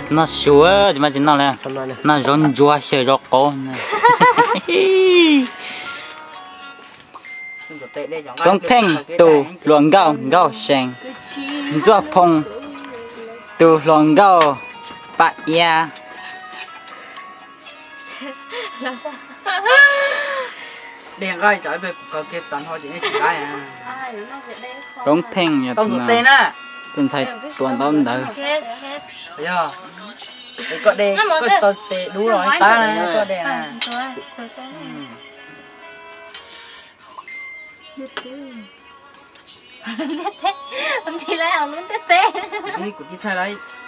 Noj su, tsis mas tsis noj li. Noj zaub ntsuab xyaw zaub qaub. Koob Pheej tus hluas nkauj Nkauj Seev, Ntxuaj Phoo tus hluas nkauj Paj Iab. Koob Pheej yog tus ntxhais tuav ntaub ntawv. Kuv tib thaij lawm.